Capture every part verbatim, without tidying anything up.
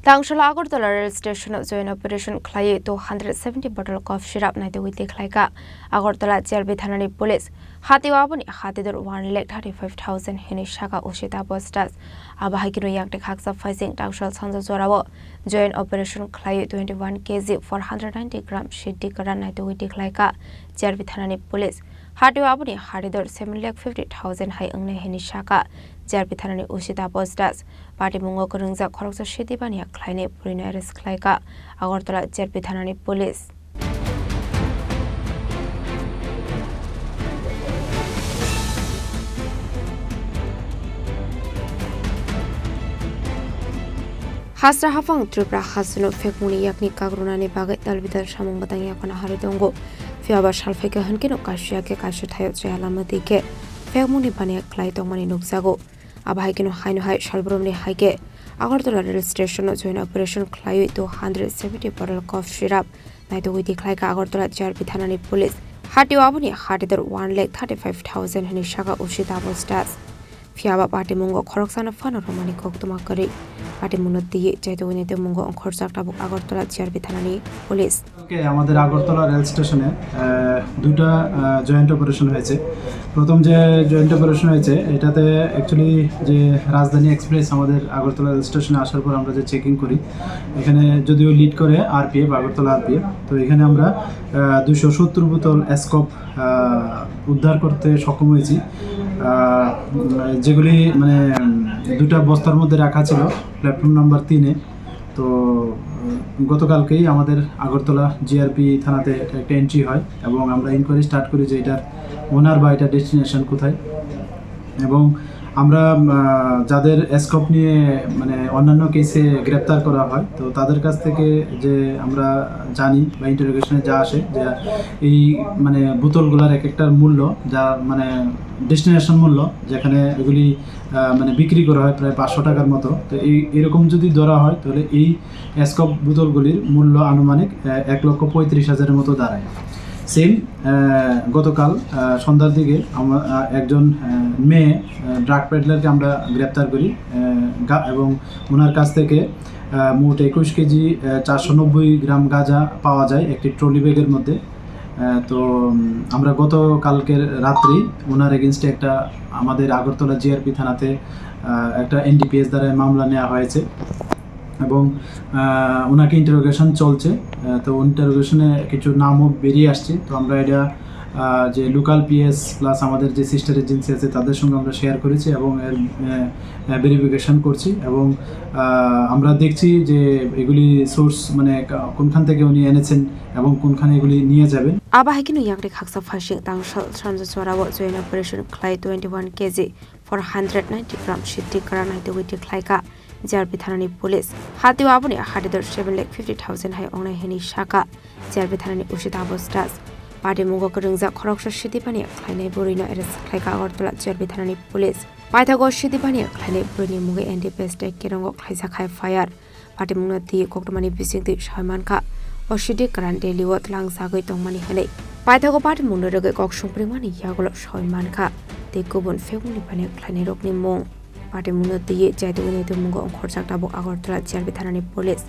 Tangshol Agartala rail station-o joint operation khlaiwi two hundred seventy bottle cough syrup naitugwi tikhlaikha Agartala G R P thanani police. Hatio aboni hatidor one lakh thirty-five thousand hwnwi sakha O C Taposh Das. Abo hai kheno yakni khaksa phaising Tangshol sanja jorao joint operation khlaiwi twenty-one K G four hundred ninety gram siddi kwran naitugwi tikhlaikha G R P thanani police. Hatio aboni hatidor seven lakh fifty thousand hai wngnai hwnwi sakha G R P thanani O C Taposh Das. Patimungo kwrwngjak khoroksa siddi baniya khlainai bwrwino arrest khlaikha Agartala G R P thanani police. Hasra haphang Tripura hasteno phekmungni yakni kakrunani bagwi dalbidal samung bwtang yaphana harwi tongo. Phiyaba salphaikha hwnkhe no kaisa khe kaisa thaio chaya lama twi khe phekmungni baniya khlai tongmani nukjago. Abo hai kheno haino hai salbrumni hai khe Agartala rail station-o joint operation khlaiwi two hundred seventy bottle cough syrup naitugwi tikhlaikha Agartala G R P thanani police. Hatio aboni hatidor one lakh thirty-five thousand hwnwi sakha O C Taposh Das. Phiyaba patimungo khoroksano phano romani koktwma kwrwi. Patimungno twiwi chaitugwi naitugmungo ongkhorjak tabuk Agartala G R P thanani police. Okay, আমাদের আগরতলা রেল স্টেশনে আহ, দুটা joint operation হয়েছে। প্রথম যে joint operation হয়েছে, এটাতে অ্যাকচুয়ালি যে রাজধানী এক্সপ্রেস আমাদের আগরতলা রেল স্টেশনে আসার পর আমরা যে চেকিং করি, এখানে যদিও লিড করে আরপিএফ, আগরতলা আরপিএফ, তো এখানে আমরা দুশো সত্তর বোতল স্কোপ উদ্ধার করতে সক্ষম হয়েছি। আহ, উম, যেগুলি মানে উম, দুটা বস্তার মধ্যে রাখা ছিল প্ল্যাটফর্ম নাম্বার তিনে। তো উম, গতকালকেই আমাদের আগরতলা জিআরপি থানাতে একটা এন্ট্রি হয় এবং আমরা ইনকোয়ারি স্টার্ট করি যে এটার ওনার বা এটার ডেস্টিনেশন কোথায়। এবং আমরা উম, আহ, যাদের স্কোপ নিয়ে মানে অন্যান্য কেসে গ্রেপ্তার করা হয়, তো তাদের কাছ থেকে যে আমরা জানি বা ইন্টারোগেশনে যা আসে যে এই মানে বোতলগুলোর এক একটার মূল্য, যা মানে ডেস্টিনেশন মূল্য, যেখানে এগুলি আহ, মানে বিক্রি করা হয় প্রায় পাঁচশো টাকার মতো। তো এই এরকম যদি ধরা হয়, তাহলে এই স্কোপ বোতলগুলির মূল্য আনুমানিক আহ, এক লক্ষ পঁয়ত্রিশ হাজারের মতো দাঁড়ায়। সেম গতকাল আহ, সন্ধ্যার দিকে আমার আহ, একজন আহ, মেয়ে ড্রাগ পেডলারকে আমরা গ্রেপ্তার করি আহ, গা- এবং ওনার কাছ থেকে আহ, মোট একুশ কেজি আহ, চারশো নব্বই গ্রাম গাঁজা পাওয়া যায় একটি ট্রলি ব্যাগের মধ্যে। আহ, তো উম, আমরা গতকালকের রাত্রেই ওনার এগেনস্টে একটা আমাদের আগরতলা জিআরপি থানাতে আহ, একটা এনডিপিএস দ্বারা মামলা নেওয়া হয়েছে এবং আহ, ওনাকে ইন্টারোগেশন চলছে। আহ, তো ইন্টারোগেশনে কিছু নামও বেরিয়ে আসছে। তো আমরা এটা আহ, যে লোকাল পিএস প্লাস আমাদের যে সিস্টার এজেন্সি আছে, তাদের সঙ্গে আমরা শেয়ার করেছি এবং এর ভেরিফিকেশন করছি এবং আহ, আমরা দেখছি যে এগুলি সোর্স মানে কা- কোনখান থেকে উনি এনেছেন এবং কোনখানে এগুলি নিয়ে যাবেন। Abo hai kheno yakni khaksa phaising Tangshol sanja jorao joint operation khlai twenty-one K G four hundred ninety gram siddi kwran naitugwi tikhlaikha G R P thanani police. Hatio aboni hatidor seven lakh fifty thousand hai wngnai hwnwi sakha G R P thanani O C Taposh Das. Patimungo kwrwngjak khoroksa siddi baniya khlainai bwrwino arrest khlaikha Agartala G R P thanani police. Paithago siddi baniya khlainai bwrwini mungwi N D P S tei Kirongo khlaijak hai F I R. Patimungno twi koktwmani bisingtwi soi mankha, o siddi kwran Delhi-o tlangjagwi tongmani hwnwi. Paithago patimungno rwgwi kok songpringmani yagulo soi mankha tei kubun phekmungni baniya khlainairokni mung. Patimungno twiwi chaitugwi naitugmungo ongkhorjak tabuk Agartala G R P thanani police.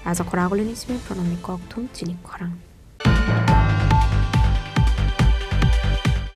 Raja Khoragulini simi Pranamni kokthum chini khorang.